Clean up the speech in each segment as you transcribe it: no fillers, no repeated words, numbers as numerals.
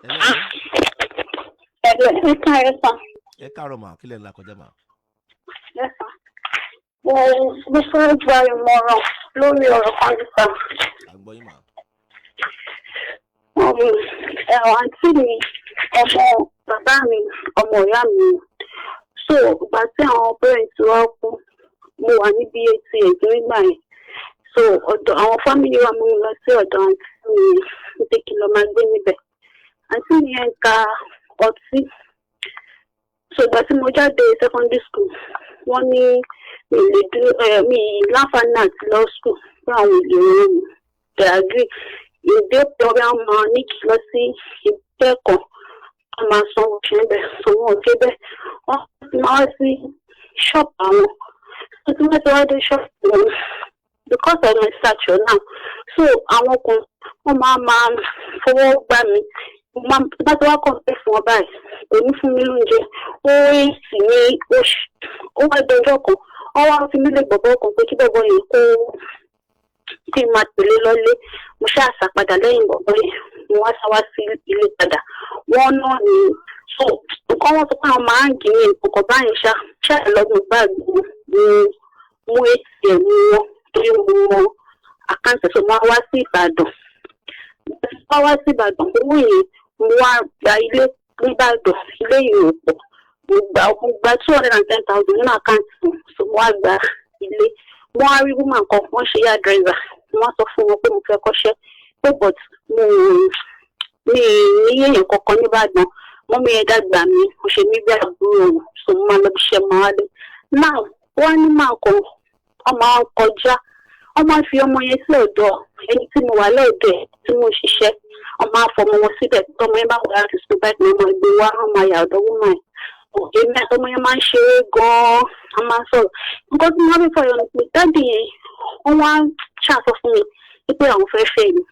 Hello. Ẹ káàárọ̀ sà. Ẹ káàárọ̀ mà, kílẹ̀ ńlá kọjá mà. Yes, sà. Mo fẹ́ gba ìmọ̀ràn lórí ọ̀rọ̀ kan ní sà. À ń gbọ́ yín mà. Ẹ̀rọ àǹtí mi, ọmọ bàbá mi, ọmọ ìyá mi. So ìgbà tí àwọn parents wa kú, mo wà ní bí 8 years nígbà yẹn. So ọ̀dọ̀ àwọn family wa mú mi lọ sí ọ̀dọ̀ àǹtí mi ní pé kí n lọ máa gbé níbẹ̀. Àǹtí mi yẹn ń ta ọtí. So ìgbà tí mo jáde secondary school, wọ́n ní mi lè dúró ẹ mi láǹfààní àti lọ school pé àwọn ò lè rán mi. They agree ìdí pé ọbẹ̀ àwọn máa ní kí lọ sí ilé ẹ̀kọ́, wọ́n máa sanwó ṣe ń bẹ̀, so wọn ò débẹ̀. Wọ́n ti máa wá sí ṣọ́ọ̀bù àwọn. So tí wọ́n ti wá dé ṣọ́ọ̀bù wọn, because of my stature now, so àwọn kan wọ́n máa fọwọ́ gbá mi. Mo máa bá ti wá kàn pé fún ọ báyìí, kò ní fún mi lóúnjẹ. Ó sì ní oṣù ó wá dọjọ́ kan, wọ́n wá fi mí lé bọ̀bọ̀ kan pé kí bọ̀bọ̀ yẹn kó kí n máa tẹ̀lé lọ́lé. Mo ṣáà sá padà lẹ́yìn bọ̀bọ̀ yẹn, mo wá sá wá sí ilé padà. Wọ́n náà ní so nǹkan wọ́n sọ pé àwọn máa ń gé ní nǹkan báyìí ṣá ṣáà lọ́gbọ̀n báàgì wọn, mo mú ATM wọn torí mo mọ account. So mo wá sí Ìbàdàn, mo wá sí Ìbàdàn, owó yẹn mo wá gba ilé nìbàdàn. Ilé yìí ò pọ̀. Mo gba 210,000 nínú account wọn. So mo wá gba ilé, mo wá rí woman kan, wọ́n ṣe hairdresser. Mo wá sọ fún wọn pé mo fẹ́ kọ́ṣẹ́ pé, but mo mi ní èèyàn kankan nìbàdàn. Mummy yẹn dàgbà mi, mo ṣe mí bí àbúrò wọn, so mo máa lọ bí iṣẹ́, máa wálé. Now wọ́n ní máa kàn wọ́n máa ń kọjá, wọ́n máa ń fi ọmọ yẹn sí ọ̀dọ̀ ẹni tí mo wà lọ́dọ̀ ẹ̀ tí mo ń ṣiṣẹ́. Wọ́n máa fọmọ wọn síbẹ̀. Tọmọ yẹn bá wà láti school báyìí, wọ́n máa gbé wá, wọ́n máa yà ọ̀dọ̀ woman yẹn. Èmi àtọmọ yẹn máa ń ṣeré gan-an, a máa ń sọ̀rọ̀. Nǹkan tí wọ́n fi fọyọ̀ ni pé daddy yẹn, wọ́n wá ṣàsọ fún mi pé àwọn fẹ́ fẹ́ mi.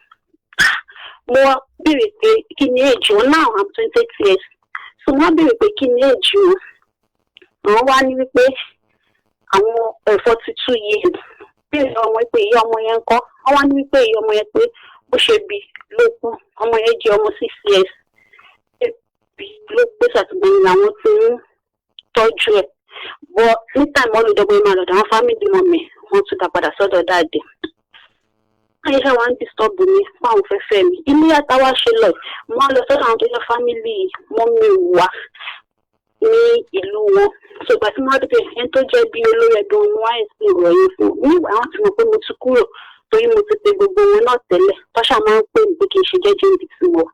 Mo wá béèrè pé kí ni age wọn. Now I'm 28 years. So mo wá béèrè pé kí ni age wọn. Àwọn wá ní wípé àwọn 42 years. Béèrè ọmọ pé ìyá ọmọ yẹn ń kọ́. Wọ́n wá ní wípé ìyá ọmọ yẹn, pé bó ṣe bí ló kú. Ọmọ yẹn jẹ́ ọmọ 6 years bí ló pé sàtìgbọ̀n làwọn ti ń tọ́jú ẹ̀ bọ́. Ní time olùdókòwò yẹn máa lọ́dọ̀ àwọn family mummy, wọ́n tún dá padà sọ́dọ̀ daddy. Ayé wa ń disturb mi fún àwọn fẹ́fẹ́ mi. Ilé àtàwà ṣe lọ, mo á lọ sọ́dọ̀ àwọn tó jẹ́ family mummy wa ní ìlú wọn. Ṣùgbọ́n tí wọ́n dé, ẹni tó jẹ́ bí olórí ẹbí wọn, mo wá explain ọ̀rọ̀ yẹn fún un. Nígbà àwọn ti mọ̀ pé mo ti kúrò, torí mo ti pe gbogbo wọn náà tẹ́lẹ̀, tọ́ṣà máa ń pè mí pé kí n ṣe jẹ́jẹ́ níbi tí mo wà.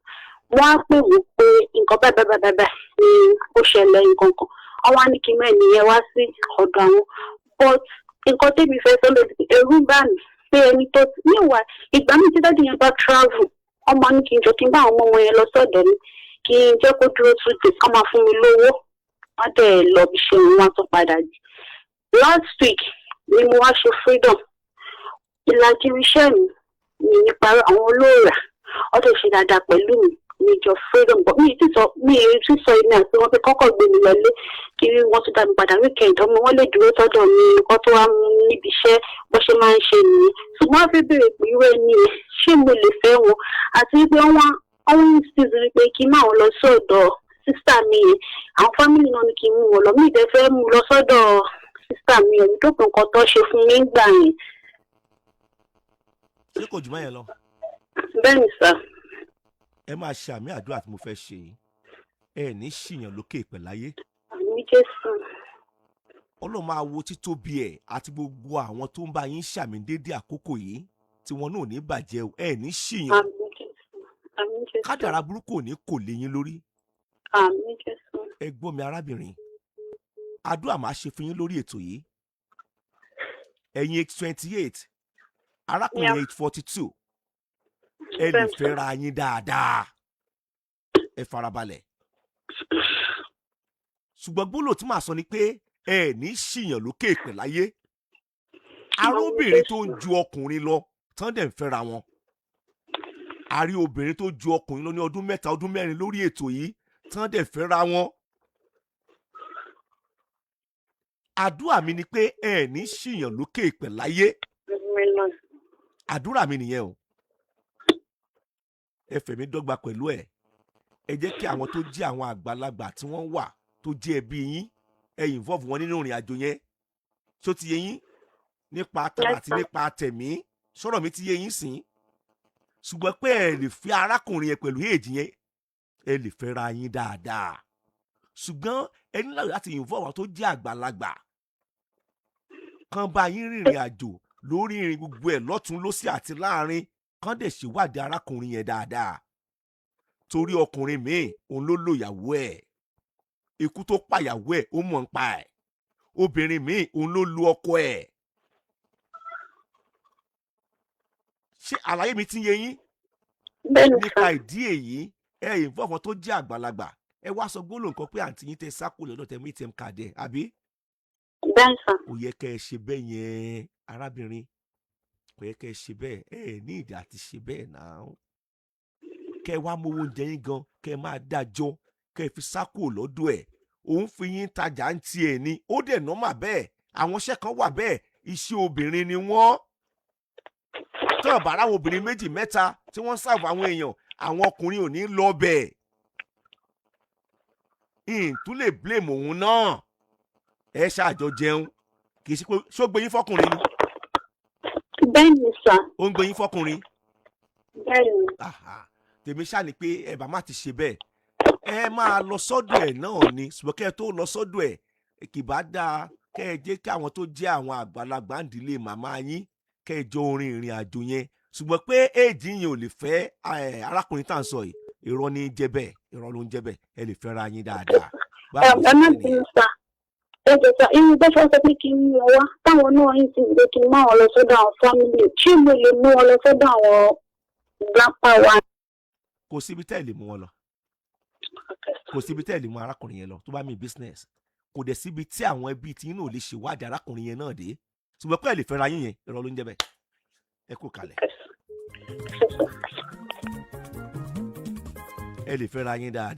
Wọ́n á pè wọ́n pé nǹkan báyìí báyìí báyìí báyìí ni ó ṣẹlẹ̀, nǹkan kan. Wọ́n wá ní kí n mẹ́rin yẹn wá sí ọ̀dọ̀ àwọn. But nǹkan tẹ́bi fẹ́ sọ lórí, ẹ̀rù bà mí pé ẹni tó níwà ìgbà mi tí daddy yẹn bá travel, wọ́n máa ní kí n jọ kí n bá àwọn ọmọ wọn yẹn lọ sọ́dọ̀ mi, kí n jẹ́ kó dúró 2 days, kó máa fún mi lówó. Wọ́n dẹ̀ lọ bí ṣe wọn tún padà dé. Last week ni mo wá ṣe freedom. Ìlàjì irinṣẹ́ mi mi nípa àwọn olóòrà, wọ́n dẹ̀ ṣe dáadáa pẹ̀lú mi níjọ freedom, but mi ì ti sọ èmi àti wọn pé kọ́kọ́ gbé mi lọlé kí wọ́n tún dá mi padà. Weekend, ọmọ wọn lè dúró sọ́dọ̀ mi kó tó wá mú níbi iṣẹ́, bó ṣe máa ń ṣe nìyẹn. Ṣùgbọ́n wọ́n fi béèrè pé irú ẹni yẹn, ṣé mo lè fẹ́ wọn? Àti wípé wọ́n ń sì rí pé kí n máa lọ sí ọ̀dọ̀ sister mi yẹn. Àwọn family náà ní kí n mú wọn lọ. Mi ì dẹ̀ fẹ́ mú lọ sọ́dọ̀ sister mi yẹn tó pé nǹkan tó ṣe fún mi ń gbà yẹn. Ṣé kò jù mọ́ yẹn lọ? Bẹ́ẹ̀ ni sà. Ẹ máa ṣe àmì àdúrà tí mo fẹ́ ṣe yìí. Ẹ ní ṣìyàn lókè ìpẹ̀ láyé. Àmín Jésù. Ọlọ́run máa wo títóbi ẹ̀ àti gbogbo àwọn tó ń bá yín ṣàmì déédéé àkókò yìí, tí wọn náà ò ní bàjẹ́ o. Ẹ ní ṣìyàn. Àmín Jésù, àmín Jésù. Kádàrá burúkú ò ní kò lé yín lórí. Àmín Jésù. Ẹ gbọ́ mi, arábìnrin, àdúrà máa ṣe fún yín lórí ètò yìí. Ẹ̀yin age 28, arákùnrin age 42, ẹ lè fẹ́ra yín dáadáa. Ẹ farabalẹ̀. Ṣùgbọ́n gbólóhùn tí màá sọ ni pé ẹ ní ṣìyàn lókè ìpè láyé. Arábìnrin tó ń ju ọkùnrin lọ tán dẹ̀ ń fẹ́ra wọn, a rí obìnrin tó ju ọkùnrin lọ ní ọdún 3, ọdún 4 lórí ètò yìí tán dẹ̀ fẹ́ra wọn. Àdúrà mi ni pé ẹ ní ṣìyàn lókè ìpè láyé. Àdúrà mi nìyẹn o. Ẹ fẹ̀mí dọ́gba pẹ̀lú ẹ̀. Ẹ jẹ́ kí àwọn tó jẹ́ àwọn àgbàlagbà tí wọ́n wà, tó jẹ́ ẹbí yín, ẹ involve wọn nínú ìrìn àjò yẹn. Ṣó ti yé yín? Nípa tara Yes, àti sir. nípa tẹ̀mí. Sọ̀rọ̀ mi ti yé yín sìn? Ṣùgbọ́n pé ẹ lè fi arákùnrin yẹn pẹ̀lú èjì yẹn, ẹ lè fẹ́ra yín dáadáa, ṣùgbọ́n ẹ ní láti involve àwọn tó jẹ́ àgbàlagbà kan bá yín rìnrìn àjò lórí ìrìn gbogbo ẹ̀ lọ́tún lọ́sì àti láàrin, kán dẹ̀ ṣèwádìí arákùnrin yẹn dáadáa, torí ọkùnrin míì, òun ló lò ìyàwó ẹ̀, ikú tó pàyàwó ẹ̀, ó mọ̀ ń pa ẹ̀. Obìnrin míì, òun ló lu ọkọ ẹ̀. Ṣé àlàyé mi ti ń yé yín? Bẹ́ẹ̀ ni sà. Nípa ìdí èyí, ẹ involve àwọn tó jẹ́ àgbàlagbà. Ẹ wá sọ gbólóhùn kan pé àǹtí yín tẹ sákò lọ́dọ̀ tẹ mú ATM card ẹ, àbí? Bẹ́ẹ̀ sà. Kò yẹ kẹ́ ẹ ṣe bẹ́ẹ̀ yẹn, arábìnrin. Kò yẹ kẹ́ ẹ ṣe bẹ́ẹ̀. Ẹ ẹ ní ìdí àti ṣe bẹ́ẹ̀ náà. Kẹ́ ẹ wá mówó oúnjẹ yín gan, kẹ́ ẹ máa dájọ́, kẹ́ ẹ fi sákò lọ́dọ̀ ẹ̀. Òun fi yín tajà ń tiẹ̀ ni, ó dẹ̀ normal bẹ́ẹ̀. Àwọn iṣẹ́ kan wà bẹ́ẹ̀, iṣẹ́ obìnrin ni wọ́n tán. Bàrà àwọn obìnrin méjì mẹ́ta tí wọ́n ń serve àwọn èèyàn, àwọn ọkùnrin ò ní lọ bẹ́ẹ̀. Ìtún lè blame òun náà. Ẹ ṣáàjọ jẹun, kì í ṣe pé ṣó gbé yín fọkùnrin ni? Bẹ́ẹ̀ ni sà. Ó ń gbé yín fọkùnrin? Bẹ́ẹ̀ ni. Aha. Tèmi ṣáà ni pé ẹ bá má ti ṣe bẹ́ẹ̀. Ẹ máa lọ sọ́dọ̀ ẹ̀ náà ni, ṣùgbọ́n kẹ́ ẹ tó lọ sọ́dọ̀ ẹ̀, kì bá dáa kẹ́ ẹ jẹ́ kí àwọn tó jẹ́ àwọn àgbàlagbà ń dílé màmá yín, kẹ́ ẹ jọ orin ìrìn àjò yẹn. Ṣùgbọ́n pé èjì yẹn ò lè fẹ́ arákùnrin tá à ń sọ yìí, irọ́ ní í jẹ́ bẹ́ẹ̀, irọ́ ló ń jẹ́ bẹ́ẹ̀. Ẹ lè fẹ́ra yín dáadáa. Ẹ Báwo ẹ ṣe má jẹ́ bínú nìyẹn. sà. Ẹ jọ̀ọ́ sà, irú bẹ́ẹ̀ sọ pé kí n mú wọn wá, táwọn náà yín sì ń gbé kí n má wọn lọ sọ́dọ̀ àwọn family, ṣé mo lè mú wọn lọ sọ́dọ̀ àwọn grandpa wa? Kò síbi tẹ́ ẹ lè mú wọn lọ. Kò síbi tẹ́ ẹ lè mú arákùnrin yẹn lọ tó bá mi business. Kò dẹ̀ síbi tí àwọn ẹbí tí yín náà lè ṣèwádìí arákùnrin yẹn náà dé. Ṣùgbọ́n pé ẹ lè fẹ́ra yín yẹn, irọ́ ló ń jẹ́ bẹ́ẹ̀. Ẹ kú kalẹ̀. Ẹ lè fẹ́ra yín dáadáa.